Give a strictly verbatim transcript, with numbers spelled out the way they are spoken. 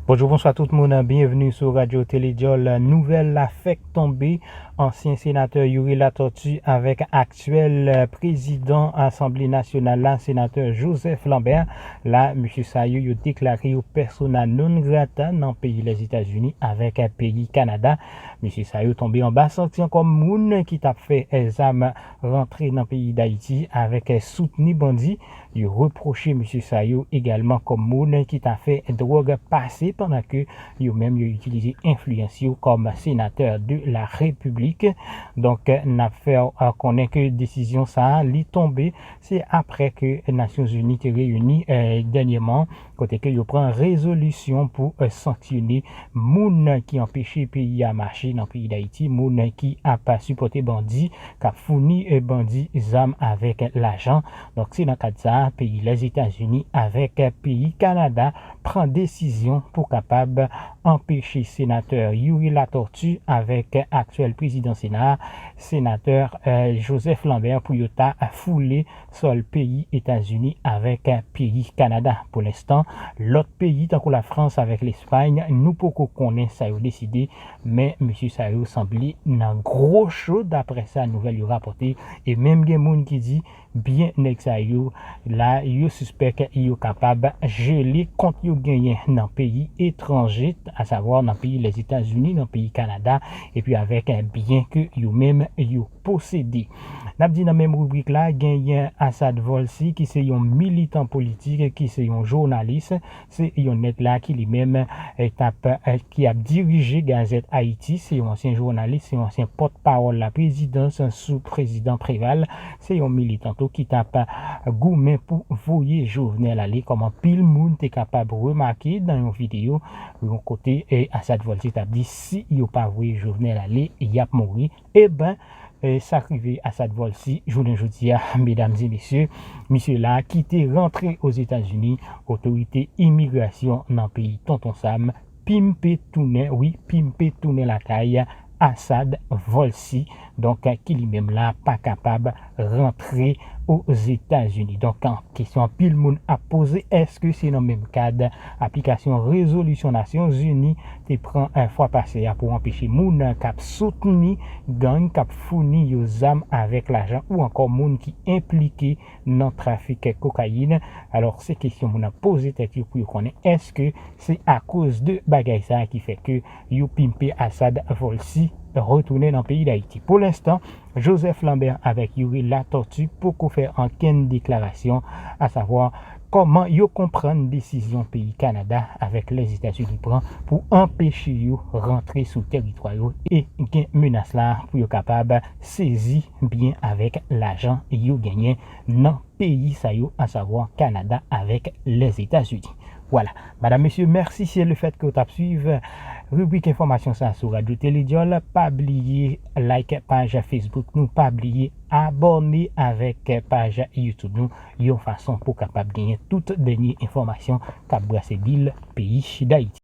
Bonjou, bonswa tout moun, byenveni sou Radyo Tele Dyòl. Nouvèl la fèk tonbe, ansyen senatè Youri Latortue avèk aktyèl prezidan Asanble Nasyonal la, senatè Joseph Lambert. La, mesye sa yo, yo deklare yo persona non grata nan peyi Lèzetazini avèk peyi Kanada. Mesye sa yo tonbe anba sanksyon kòm moun ki t ap fè zam rantre nan peyi Dayiti avèk soutni bandi. Yo repwoche mesye sa yo egalman kòm moun ki ta fè dwòg pase pandan ke yo menm yo itilize enfliyans yo kòm senatè de la repiblik. Donk, n ap fè w konnen ke desizyon sa a, li tonbe, se apre ke Nasyonzini te reyini, eh, dènyèman, kote ke yo pran rezolisyon pou, eh, sanksyone moun ki anpeche peyi a mache nan peyi Dayiti, moun ki ap sipòte bandi, k ap founi, eh, bandi zam avèk lajan. Donk, se nan kad sa a, peyi Lèzetazini avèk peyi Kanada pran desizyon pou kapab anpeche senatè Youri Latortue avèk aktyèl prezidan Sena a, senatè, eh, Joseph Lambert, pou yo ta foule sòl peyi Etazini avèk peyi Kanada. Pou lenstan, lòt peyi tankou Lafrans avèk Lespay, nou poko konnen sa yo deside, men mesye sa yo sanble nan gwo cho, daprè sa nouvèl yo rapòte, e menm gen moun ki di byen nèg sa yo la, yo sispèk yo kapab jele kont yo genyen nan peyi etranje, asavwa nan peyi Lèzetazini, nan peyi Kanada, epi avèk byen ke yo menm yo posede. N ap di nan menm ribrik la, genyen Asad Volcy, ki se yon militan politik, ki se yon jounalis, se yon nèg la ki li menm, eh, t ap, eh, ki ap dirije Gazette Haïti, se yon ansyen jounalis, se yon ansyen pòtpawòl la prezidans sou prezidan Préval, se yon militan tou ki t ap goumen pou voye Jovenel ale, kòm anpil moun te kapab remake nan yon videyo, yon kote, eh, Asad Volcy t ap di si yo pa voye Jovenel ale, y ap mouri. Eben, eh, sa k rive Asad Volcy jounen jodi a, medam e mesye, misye la ki te rantre Ozetazini, otorite imigrasyon nan peyi Tonton Sam pimpe tounen, wi, pimpe tounen lakay Asad Volcy, donk, ki li menm la pa kapab rantre Ozetazini. Donk, kesyon anpil moun ap poze, èske se nan menm kad aplikasyon rezolisyon Nasyonzini te pran, eh, fwa pase a pou anpeche moun k ap soutni gang, k ap founi yo zam avèk lajan, ou ankò moun ki enplike nan trafik kokayin? Alò, se kesyon moun ap poze tèt yo pou yo konnen èske se akoz de bagay sa a ki fè ke yo pimpe Asad Volcy retounen nan peyi Dayiti. Pou lenstan, Joseph Lambert avèk Youri Latortue poko fè ankenn deklarasyon, asavwa kòman yo konprann desizyon peyi Kanada avèk Lèzetazini pran pou anpeche yo rantre sou tèritwa yo e gen menas la pou yo kapab sezi byen avèk lajan yo genyen nan peyi sa yo, asavwa Kanada avèk Lèzetazini. Vwala. Madam, mesye, mèsi, se le fèt ke w t ap swiv ribrik enfòmasyon sa a sou Radyo Tele Dyòl. Pa bliye like paj Facebook nou, pa bliye abòne avèk paj YouTube nou, yon fason pou w kapab genyen tout dènye enfòmasyon k ap brase bil peyi Dayiti.